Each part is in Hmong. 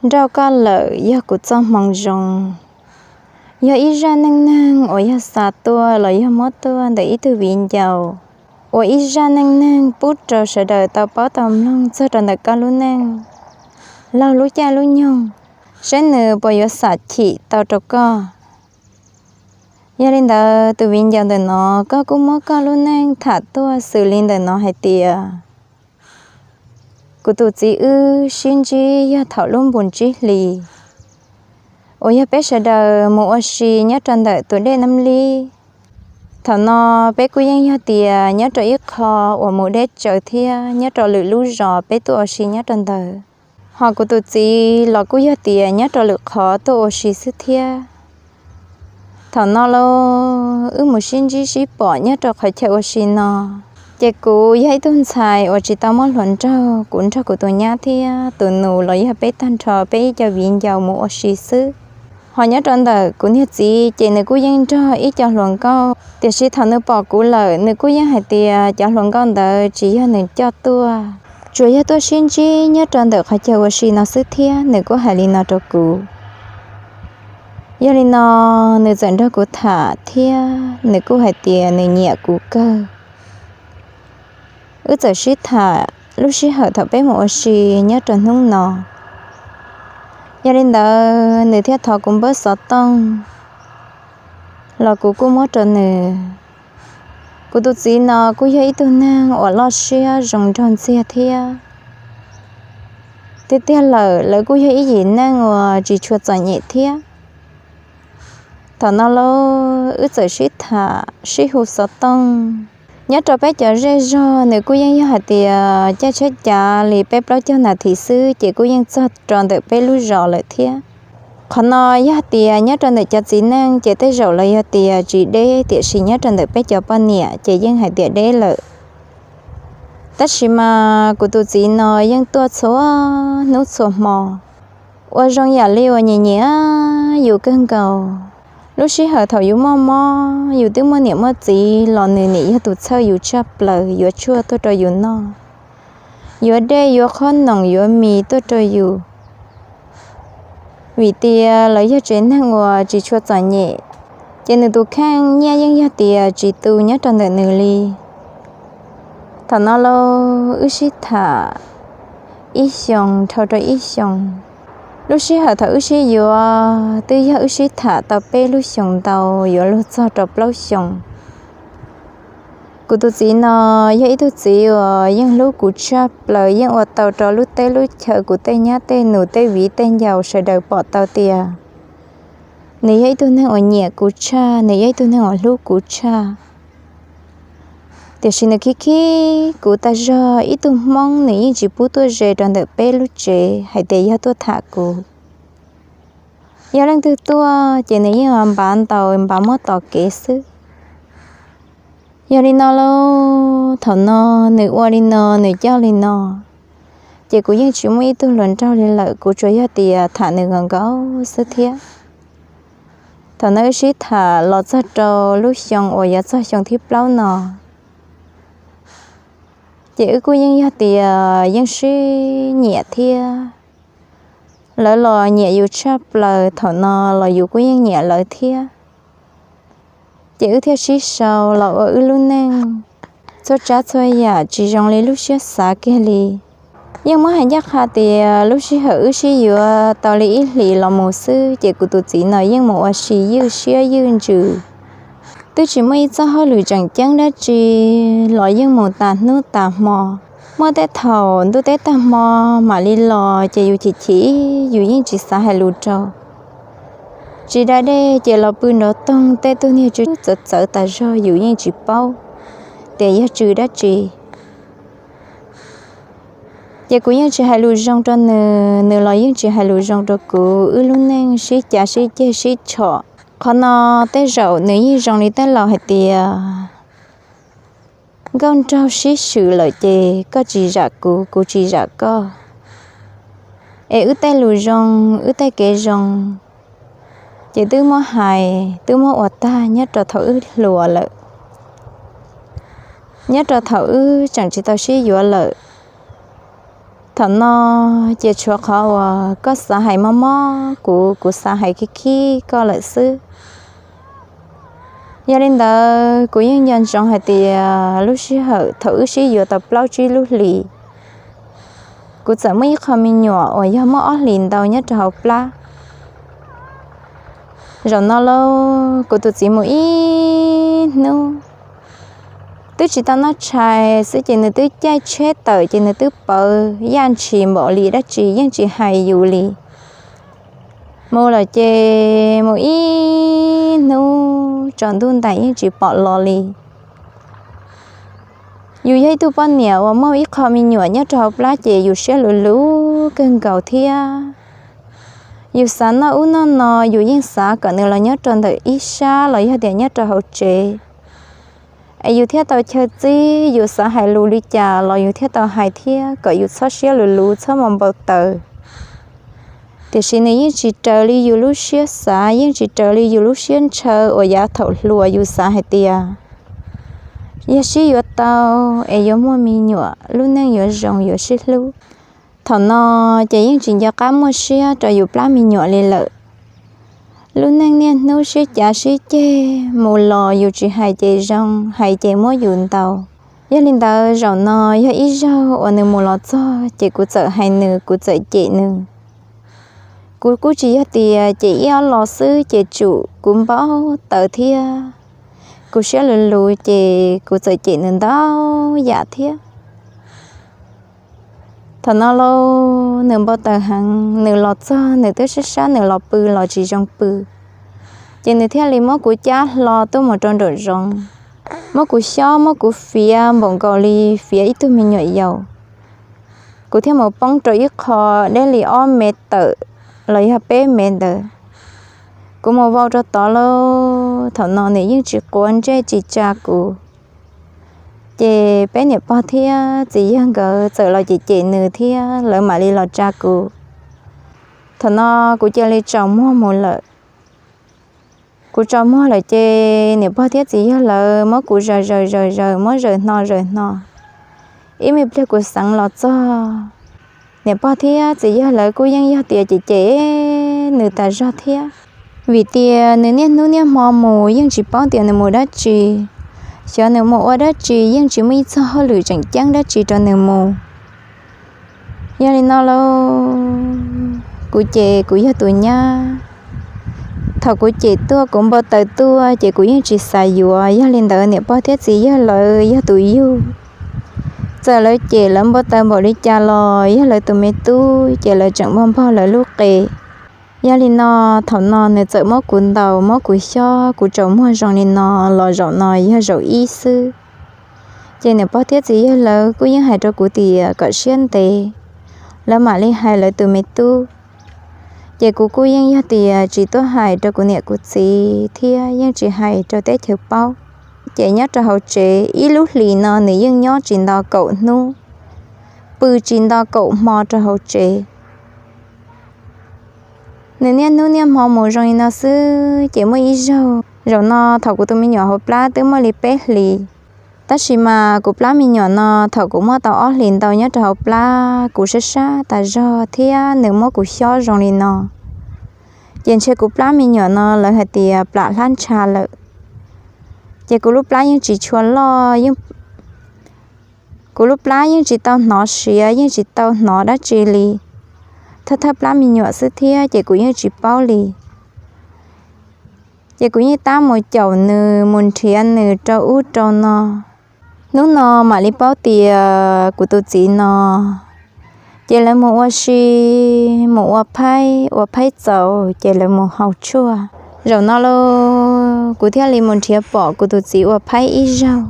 Nrauj koj lawm yog kuv txoj hmoo zoo, yog ib zaj neej neeg uas yog xa tuaj los yog muab tuaj ntawm ib tug viv ncaus, uas ib zaj neej neeg pub rau sawv daws tau paub tau mloog txog rau ntawm koj lub neej laug lub caij lub nyoog, saib nws puas yuav xam chim tau rau koj. Yog li ntawd tus viv ncaus ntawm no, koj kuj muab koj lub neej tham tuaj xws li ntawm no hais tias, kuv tus txiv wb sib ntsib yog thaum lub npus tsib hlis uas yog peb sawv daws mus ua si nyob rau ntawm tus dej Nab Lib. Thaum no peb kuj yeej yog tias nyob rau ib qho uas mus deb tsawv thiab nyob rau lwm lub zos peb tuaj ua si nyob rau ntawd. Ho kuv tus txiv los kuj yog tias nyob rau lwm qhov tuaj ua si xwb thiab. Thaum no lauj, wb mus sib ntsib sib pom nyob rau qhov chaw ua si no, ces kuv yog ib tug ntxhais uas tsis tau muaj hluas nraug, kuv nrog kuv tus nyab thiab tus nus los yog peb tag nrho peb ib co viv ncaus mus ua si xwb. Ho nyob rau ntawm kuv niag txiv ces nws kuj yeej nrog ib co hluas nkauj, tiam sis thaum nws pom kuv lawm nws kuj yeej hais tias cov hluas nkauj ntawd tsis yog nws coj tuaj, tsuas yog tuaj sib ntsib nyob rau ntawm qhov chaw ua si no xwb thiab, nws kuj hais li no rau kuv. Yog li no, nws txawm nrog kuv tham thiab nws kuj hais tias nws nyiam kuv kawg. Wb txawm sib tham lub sij hawm thaum peb mus ua si nyob rau hnub no. Yog li ntawd nws thiaj thov kuv npawb xov tooj los kuv kuj muab rau nws. Kuv tus txiv no kuj yog ib tug neeg uas loj siab zoo nraug ntxiag thiab. Tiag tiag lawm, lawv kuj yog ib yim neeg uas tsis tshua txom nyem thiab. Thaum no lauj, wb txawm sib tham sib hu xov tooj. Nyob rau peb cov zej zog, nws kuj yeej yog hais tias caij tsheb cav li peb plaub caug nas this xwb ces kuj yeej txog rau ntawm peb lub zos lawm thiab. Qhov no yog tias nyob rau ntawm cov txiv neej ces tej zaum lawv yog tias tsis deb, tiam sis nyob rau ntawm peb cov poj niam ces yeej hais tias deb lawm. Tab sis mas kuv tus txiv no yeej tuaj txhua hnub txhua hmo, ua zoo yam li uas nyiam nyiam yus kawg nkaus. Lub sij hawm thaum yus muaj mob, yus twb muaj niam muaj txiv los nws nim yog tus txhawj yus tshaj plaws, yuav tshuaj tuaj rau yus noj, yuav dej yuav qhob noom yuav mis tuaj rau yus. Vim tias lawv yog tsev neeg uas tsis tshua txom nyem, ces nws tus kheej nyiaj yeej yog tias tsis tu nyob rau ntawm nws li. Thaum no lauj, wb sib tham ib xyoos dhau rau ib xyoos. Lub sij hawm thaum wb sib yuav twb yog wb sib tham tau peb lub xyoos ntau, yuav luag txog rau plaub xyoos. Kuv tus txiv no yog ib tug txiv uas yeej hlub kuv tshaj plaws, yeej ua tau rau lub teb lub chaw, kuv tej nyab tej nus, tej viv tej ncaus sawv daws pom tau tias nws yog ib tug neeg uas nyiam kuv tshaj, nws yog ib tug neeg uas hlub kuv tshaj. Tiam sis nws khib khib kuv tas zog, ib tug Hmoob nws yeej tsis pub tuaj ze rau ntawm peb lub tsev hais tias yog tuaj tham kuv. Yog leej twg tuaj ces nws yeej npav ntaus npav muab tos kev xwb. Yog li no lauj, thaum no nws ua li no, nws coj li no, ces kuv yeej tsis muaj ib tug hluas nraug li lawm, kuv tsuas yog tias tham nws nkaus nkaus xwb thiab. Thaum no wb sib tham los txog rau lub xyoo uas yuav txog xyoo thib plaub no, ces wb kuj yeej yog tias yeej sib nyiam thiab. Lawv los nyiam yus tshaj plaws, thaum no los yus kuj yeej nyiam lawv thiab. Ces wb thiaj sib sau los ua wb lub neej, txhua tsav txhua yam tsis zoo li lub siab xav kiag li. Yeej muab hais ncaj qha tias lub sij hawm wb sib yuav tau li ib hlis los mus xwb, ces kuv tus txiv no yeej mus ua si ywj siab ywj ntsws. Twb tsis muaj ib txoj hauj lwm tseem ceeb dab tsi los yeej mus tas hnub tas hmo. Muaj tej thaum ntuj teb tag hmo mam li los ces yus chim chim, yus yeej tsis xav hais lus rau. Tsis da dej ces los pw nrov toog, tej tug niag tsw txawv txawv tas zog yus yeej tsis paub tias yog tsw dab tsi. Ces kuv yeej tsis hais lus zoo rau nws, nws los yeej tsis hais lus zoo rau kuv, wb lub neej sib cav sib ceg sib tshom. Qhov no tej zaum nws yeej zoo li tej laus hais tias nkauj nraug sib swm lawm ces koj tsis zam kuv, kuv tsis zam koj. Es wb tej lus zoo, wb tej kev zoo, ces twb muab hais twb muab ua tag nyob rau thaum wb hluas lawm, nyob rau thaum wb tseem tsis tau sib yuav lawm. Thaum no ces tshuav qhov uas koj xav hais mob mob kuv, kuv xav hais khib khib koj lawm xwb. Yog li ntawd kuv yeej nco ntsoov hais tias lub sij hawm thaum wb sib yuav tau plaub tsib lub hlis, kuv txawm muaj ib qho me nyuam uas yog muaj ob hlis ntau nyob rau hauv plab. Zaum no lauj, kuv tus txiv mus ib hnub twb tsis tau noj tshais xwb ces nws twb caij tsheb tawm ces nws twb pawv yaj ntshis npaum li dab tsi yeej tsis hais yus li. Mus lawm ces mus ib hnub tsaus ntuj ntais yeej tsis pom los li. Yus yog ib tug poj niam uas muaj ib qho me nyuam nyob rau hauv plab ces yus siab luv luv kawg nkaus thiab. Yus xav noj ub noj no, yus yeej xav kom nws los nyob rau ntawm ib sab los yog tias nyob rau hauv tsev, es yus thiaj tau chaw txib. Yus xav hais lus li cas los yus thiaj tau hais thiab kom yus txhob siab luv luv, txhob mus npau taws. Tiam sis nws yeej tsis raws li yus lub siab xav, yeej tsis raws li yus lub siab ntshaw uas yav thaum hluas yus xav hais tias yog sib yuav tau es yuav muaj me nyuam, lub neej yuav zoo yuav sib hlub. Thaum no ces yeej tsis nco qab muaj siab rau yus plab me nyuam li lawm. Lub neej niaj hnub sib cav sib ceg, mus los yus tsis hais ces zoo, hais ces muab yus ntaus. Yog li ntawd zaum no yog ib zaug uas nws mus los txog ces kuv txawm hais nws, kuv txawm cem nws. Kuv kuj tsis yog tias cem ib ob los xwb ces tsum, kuv npau taws thiab kuv siab luv luv ces kuv txawm cem nws ntau yam thiab. Thaum no lauj, nws npau taws heev, nws los txog nws twb sab sab, nws los pw los tsis zoo pw. Ces nws thiaj li muab kuv cab hlo tuaj mus rau nraum zoov, muab kuv xyob, muab kuv fiav npaum nkaus li fiav ib tug me nyuam yaus. Kuv thiaj mus poob rau ib qho deb li ob mev tawm los yog peb mev ntawd. Kuv mus vau rau tod lauj, thaum no nws yeej tsis quav ntsej tsis tsa kuv. Ces peb niam pog thiab txiv yawg nkawd txawm los cem cem nws thiab lawv mam li los tsa kuv. Thaum no kuv cia li tsaus muag mus lawm. Kuv tsaus muag lawm ces niam pog thiab txiv yawg lawv muab kuv zaws zaws zaws zaws, muab zaws hno zaws hno. Ib me pliag kuv xeev los txog, niam pog thiab txiv yawg lawv kuj yeej yog tias cem cem nws tas zog thiab. Vim tias nws niaj hnub niaj hmo mus yeej tsis paub tias nws mus dab tsi, xyov nws mus ua dab tsi, yeej tsis muaj ib txog hauj lwm tseem ceeb dab tsi rau nws mus. Yog li no lauj, kuv ces kuv yog tus nyab. Thaum kuv cem tuaj kuv npau taws tuaj ces kuv yeej tsis xav yuav. Yog li ntawd niam pog thiab txiv yawg lawv yog tus yug. Txawm lawv cem lawv npau taws npaum li cas los yog lawv tus me tub ces lawv tseem npog npog lawv lub qe. Yog li no, thaum no nws txawm muab kuv ntaus muab kuv xyob, kuv tsaus muag zoo li no los zaum no yog zaum ib xwb. Ces niam pog thiab txiv yawg lawv kuj yeej hais rau kuv tias kom siab ntev, lawv mam li hais lawv tus me tub. Ces kuv kuj yeej yog tias tsis tuaj hais rau kuv niam kuv txiv thiab yeej tsis hais rau teb chaws paub. Ces nyob rau hauv tsev ib lub hlis no nws yeej nyob tsis nto kaum hnub, pw tsis nto kaum hmo rau hauv tsev. Nws niaj hnub niaj hmo mus zoo li no xwb ces muaj ib zaug, zaum no thaum kuv tus me nyuam hauv plab twb muaj li peb hlis. Tab sis mas kuv plab me nyuam no thaum kuv muaj tau ob hlis ntau nyob rau hauv plab kuv sab sab tas zog thiab nws muab kuv xyob zoo li no, ces ntshe kuv plab me nyuam no lawv hais tias plam hlab ntsha lawm. Ces kuv lub plab yeej tsis tshua loj, kuv lub plab yeej tsis tau hnov siav yeej tsis tau hnov dab tsi li, thawj thawj plab me nyuam xwb thiab ces kuv yeej tsis paub li. Ces kuv yeej tab mus caum nws mus nrhiav nws rau ub rau no. Hnub no mam li paub tias kuv tus txiv no, ces lawv mus ua si, mus ua phaib, ua phaib txaus ces lawv mus hau tshuaj. Zaum no lauj, kuv thiaj li mus nrhiav pom kuv tus txiv ua phaib ib zaug.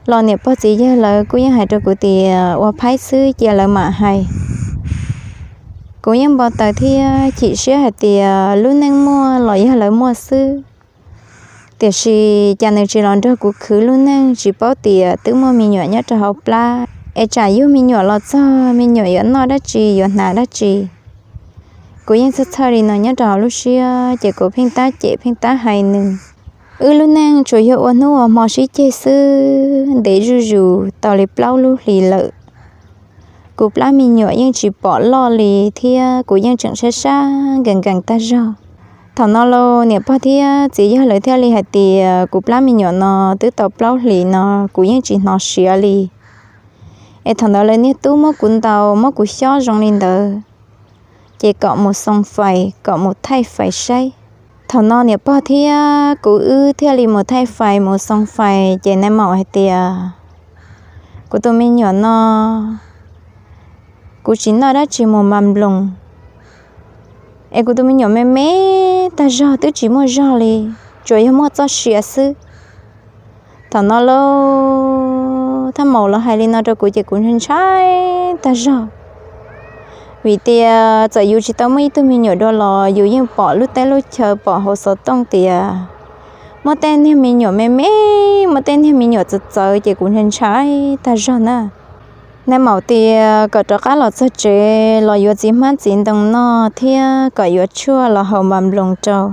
Los niam pog txiv yawg lawv kuj yeej hais rau kuv tias ua phaib xwb cia lawv mam hais. Kuv yeej npau taws thiab chim siab hais tias lub neej muaj los yog lawv muaj xwb. Tiam sis cas nws tsis los nrog kuv khwv lub neej, tsis paub tias twb muaj me nyuam nyob rau hauv plab, es tsam yug me nyuam los txog me nyuam yuav noj dab tsi yuav hnav dab tsi. Kuv yeej txhawj txhawj li no nyob rau hauv lub siab ces kuv pheej tab cem pheej tab hais nws. Wb lub neej tsuas yog ua hnub ua hmo sib ceg xwb, ntev zuj zus tau li plaub lub hlis lawm. Kuv plab me nyuam yeej tsis pom loj li thiab kuv yeej tseem sab sab nkees nkees tag zog. Thaum no los niam pog thiab txiv yawg lawv thiaj li hais tias kuv plab me nyuam no twb tau plaub hlis no kuv yeej tsis hnov siav li. Es thaum ntawd lawv niag tub muab kuv ntaus muab kuv xyob zoo li ntawd, ces kom mus xoo fais, kom mus thaij fais saib. Thaum no niam pog thiab kuv wb thiaj li mus thaij fais mus xoo fais, ces nais maum hais tias kuv tus me nyuam no kuv tsis noj dab tsi mus mas nploos, es kuv tus me nyuam me me tag zog twb tsis muaj zog li, tsuas yog muaj txoj sia xwb. Thaum no los thaj maum los hais li no rau kuv ces kuv ntshai tag zog. Vim tias txawm yus tsis tau muaj ib tug me nyuam dua los yus yeej pom lub teb lub chaw pom hauv xov tooj tias muaj tej niag me nyuam me me, muaj tej niag me nyuam txawv txawv ces kuv ntshai ntshai tag zog na. Nais maum tias kom rov qab los txog tsev los yuav txiv hmab txiv ntoo noj thiab kom yuav tshuaj los haus mas nploos rau,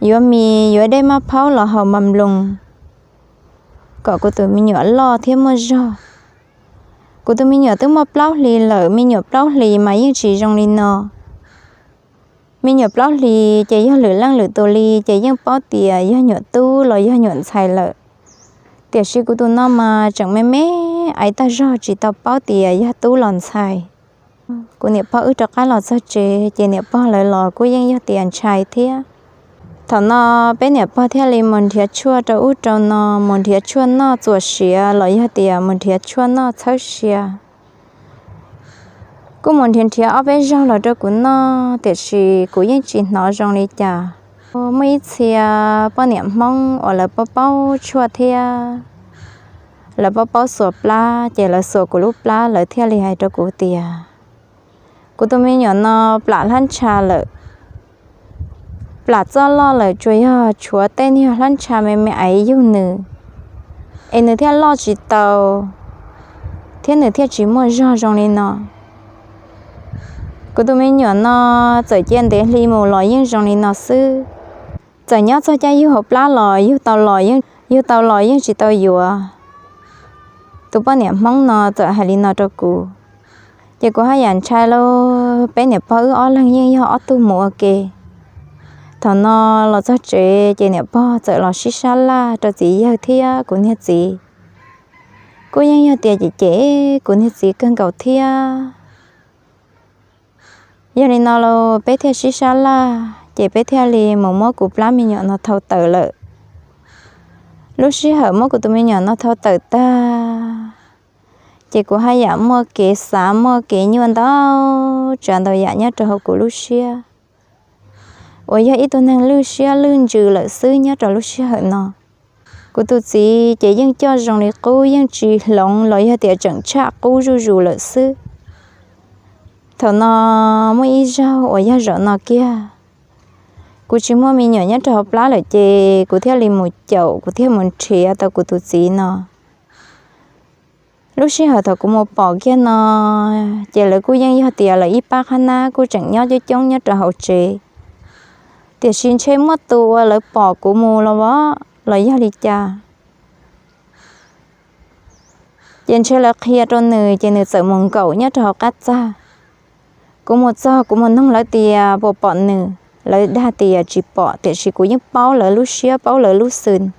yuav mis yuav dej maj phaub los haus mas nploos, kom kuv tus me nyuam loj thiab muaj zog. Kuv tus me nyuam twb muaj plaub hlis lawm, me nyuam plaub hlis mas yeej tsis zoo li no. Me nyuam plaub hlis ces yog lwm leej lwm tus li ces yeej paub tias yog nyuam tub los yog nyuam ntxhais lawm. Tiam sis kuv tus no mas tseem me me aiv tag zog tsis tau paub tias yog tub los ntxhais. Kuv niam pog wb rov qab los txog tsev ces niam pog lawv los kuj yeej yog tias ntshai thiab. Thaum no peb niam pog thiaj li mus nrhiav tshuaj rau ub rau no, mus nrhiav tshuaj noj txuas siav los yog tias mus nrhiav tshuaj noj txhawb sia. Kuj mus nrhiav nrhiav ob peb zaug los rau kuv noj, tiam sis kuv yeej tsis hnov zoo li cas. Muaj ib txhia poj niam Hmoob uas lawv paub paub tshuaj thiab lawv paub paub xuas plab, ces lawv xuas kuv lub plab lawv thiaj li hais rau kuv tias kuv tus me nyuam no plam hlab ntsha lawm. Plam txoj loj lawm tsuas yog tshuav tej niag hlab ntsha me me aiv yug nws, es nws thiaj loj tsis tau, thiab nws thiaj tsis muaj zog zoo li no. Kuv tus me nyuam no txawm cia ntev hli mus los yeej zoo li no xwb. Txawm nyob txog caij yug hauv plab los yug tau los, yug tau los yeej tsis tau yuav. Tus poj niam Hmoob no txawm hais li no rau kuv, ces kuv haj yam ntshai lauj. Peb niam pog wb ob leeg yeej yog ob tug mus ua ke. Thaum no los txog tsev ces niam pog txawm los sib sab laj rau txiv yawg thiab kuv niag txiv. Kuj yeej yog tias cem cem kuv niag txiv kawg nkaus thiab. Yog li no los peb thiaj sib sab laj, ces peb thiaj li mus muab kuv plab me nyuam no thau tawm lawm. Lub sij hawm muab kuv tus me nyuam no thau tawm tag, ces kuv haj yam muaj kev xav muaj kev nyuaj ntau tsav ntau yam nyob rau hauv kuv lub siab, uas yog ib tug neeg lwj siab lwj ntsws lawm xwb nyob rau lub sij hawm no. Kuv tus txiv ces yeej coj zoo li qub, yeej tsis hloov los yog tias tseem tshaj qub zuj zus lawm xwb. Thaum no muaj ib zaug uas yog zaum no kiag, kuv tsis muaj me nyuam nyob rau hauv plab lawm ces kuv thiaj li mus caum, kuv thiaj mus nrhiav tau kuv tus txiv no. Lub sij hawm thaum kuv mus pom kiag no, ces lawv kuj yeej yog tias lawv ib pab qhab nab kuj tseem nyob coob coob nyob rau hauv tsev. Tiam sis ntshe muaj tus uas lawv pom kuv mus los vov los yog li cas, ces ntshe lawv qhia rau nws ces nws txawm mus nkaum nyob rau hauv qab txag. Kuv mus txog kuv mus noog lawv tias puas pom nws, lawv dag tias tsis pom, tiam sis kuv yeej paub lawv lub siab paub lawv lub xwm.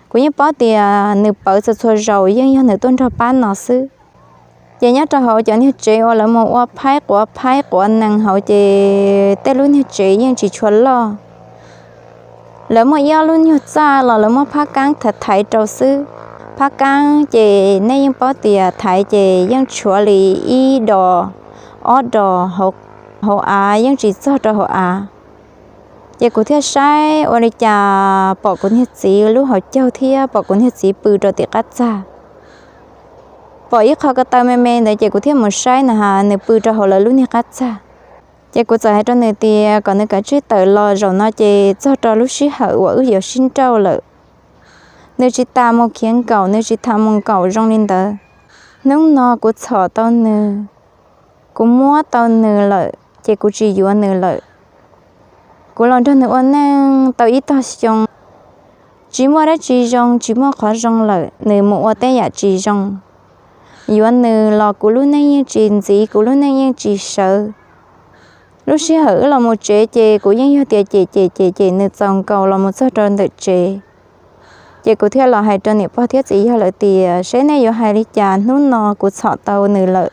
Kuv yeej paub tias nws pawv txhua txhua zaus yeej yog nws tuaj nrog pab no xwb. Ces nyob rau hauv cov niag tsev uas lawv mus ua phaib quav phaib quav nees hauv ces tej lub niag tsev yeej tsis tshua loj. Lawv muaj ib ob lub nyuag txaj los lawv muab phab kaab thaiv thaiv rau xwb. Phab kaab ces nej yeej paub tias thaiv ces yeej tshuav li ib dos ob dos hauv av, yeej tsis txog rau hauv av. Ces kuv thiaj saib ua li cas pom kuv niag txiv lub hauv caug thiab pom kuv niag txiv pw rau tim qab txag. Pom ib qho ko taw me me ntawd ces kuv thiaj mus saib na has nws pw rau hauv lawv lub niag qab txag. Ces kuv txawm hais rau nws tias kom nws kav tsij tawm los, zaum no ces txog rau lub sij hawm uas wb yuav sib nrauj lawm. Nws tsis tas mus khiav nkaum, nws tsis tas mus nkaum zoo li ntawd. Hnub no kuv txhom tau nws, kuv muab tau nws lawm ces kuv tsis yuav nws lawm. Kuv los nrog nws ua neej tau ib tog xyoo, tsis muaj dab tsi zoo, tsis muaj qhov zoo lawm, nws mus ua tej yam tsis zoo. yuav nws los kuv lub neej yeej tsis ntxiv, kuv lub neej yeej tsis sawv. Lub sij hawm wb los mus tsev ces kuv yeej yog tias cem cem cem cem nws txaus nkaus los mus txog rau ntawm tsev. Ces kuv thiaj los hais rau niam pog thiab txiv yawg lawv tias seb nej yuav hais li cas, hnub no kuv txhom tau nws lawm.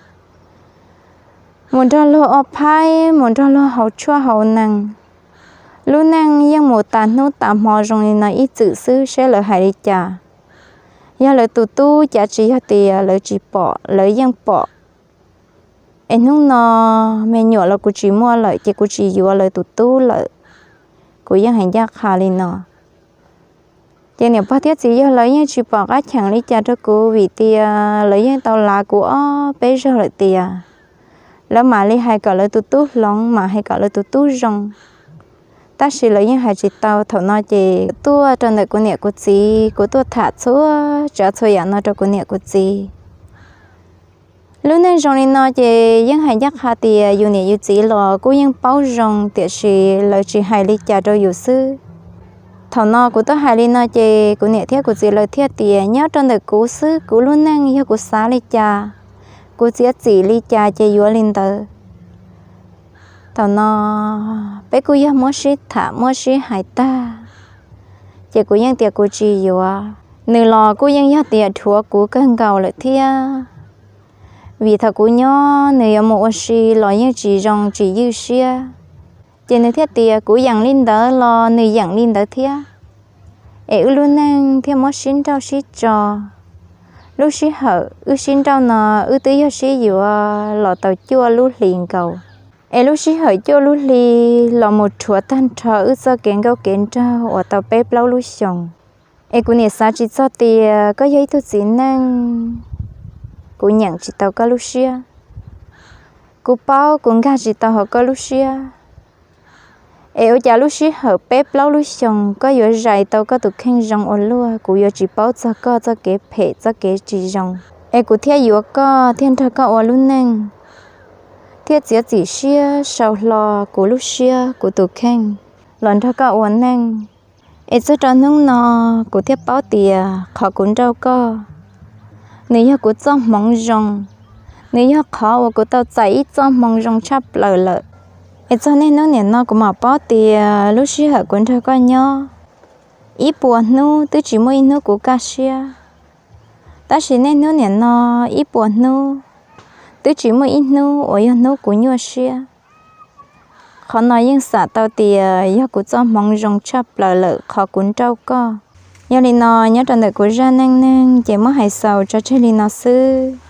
Mus nrog luag ua phaib, mus nrog luag haus tshuaj haus nees, lub neej yeej mus tas hnub tas hmo zoo li no ib txwm xwb, seb lawv hais li cas. Yog lawv tus tub cas tsis yog tias lawv tsis pom, lawv yeej pom. Es hnub no me nyuam los kuv tsis muaj lawm ces kuv tsis yuav lawv tus tub lawm. Kuv yeej hais ncaj qha li no. Ces niam pog thiab txiv yawg lawv yeej tsis pom qab cheem li cas rau kuv vim tias lawv yeej tau lav kuv ob peb zaug lawm tias lawv mam li hais kom lawv tus tub hloov, mam hais kom lawv tus tub zoo. Tab sis lawv yeej hais tsis tau. Thaum no ces tuaj rau ntawm kuv niam kuv txiv, kuv tuaj tham txhua tsav txhua yam no rau kuv niam kuv txiv. Lub neej zoo li no ces yeej hais ncaj qha tias yus niam yus txiv los kuj yeej paub zoo, tiam sis lawv tsis hais li cas rau yus xwb. Thaum no kuv tuaj hais li no ces kuv niam thiab kuv txiv lawv thiaj tias nyob rau ntawm kuv xwb, kuv lub neej yog kuv xav li cas, kuv txiav txim li cas ces yuav li ntawd. Thaum no peb kuj yog muab sib tham muab sib hais tag, ces kuv yeej tias kuv tsis yuav. Nws los kuj yeej yog tias dhuav kuv kawg nkaus lawm thiab, vim thaum kuv nyob nws yuav mus ua si los yeej tsis zoo tsis ywj siab. Ces nws thiaj tias kuv yeem li ntawd los nws yeem li ntawd thiab, es wb lub neej thiaj muab sib nrauj sib tso. Lub sij hawm wb sib nrauj no wb twb yog sib yuav los tau cuaj lub hlis nkaus. Es lub sij hawm cuaj lub hli los mus rhuav tag nrho wb txoj kev nkauj kev nraug uas tau peb plaub lub xyoos. Es kuv niam xav tsis txog tias koj yog ib tug txiv neej, kuv nyeem tsis tau koj lub siab, kuv paub kuv nkag tsis tau hauv koj lub siab. Es ua cas lub sij hawm peb plaub lub xyoos koj yuav zais tau koj tus kheej zoo ua luaj, kuv yuav tsis paub txog koj txoj kev phem txoj kev tsis zoo. Es kuv thiaj yuav koj thiaj nrog koj ua lub neej, thiaj txiav txim siab sau hlo kuv lub siab kuv tus kheej los nrog koj ua neej. Es txog rau hnub no kuv thiaj paub tias qhov kuv nrauj koj, nws yog kuv txoj hmoov zoo, nws yog qhov uas kuv tau txais ib txoj hmoov zoo tshaj plaws lawm. Es txog niaj hnub niam no kuv mam paub tias lub sij hawm kuv nrog koj nyob, ib puas hnub twb tsis muaj ib hnub kuv kaj siab. Tab sis niaj hnub niam no, ib puas hnub twb tsis muaj ib hnub uas yog hnub kuv nyuaj siab. Qhov no yeej xam tau tias yog kuv txoj hmoov zoo tshaj plaws lawm qhov kuv nrauj koj. Yog li no nyob rau ntawm kuv zaj neej neeg ces muab hais xaus tso tseg li no xwb.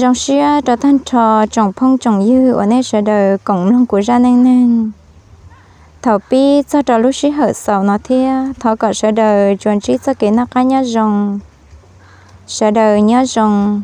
Zoo siab rau tag nrho tsoom phooj tsoom ywg uas nej sawv daws koom mloog kuv zaj neej neeg thaum pib txog rau lub sij hawm xaus no thiab. Thov kom sawv daws tsuas ntsib txoj kev noj qab nyob zoo, sawv daws nyob zoo.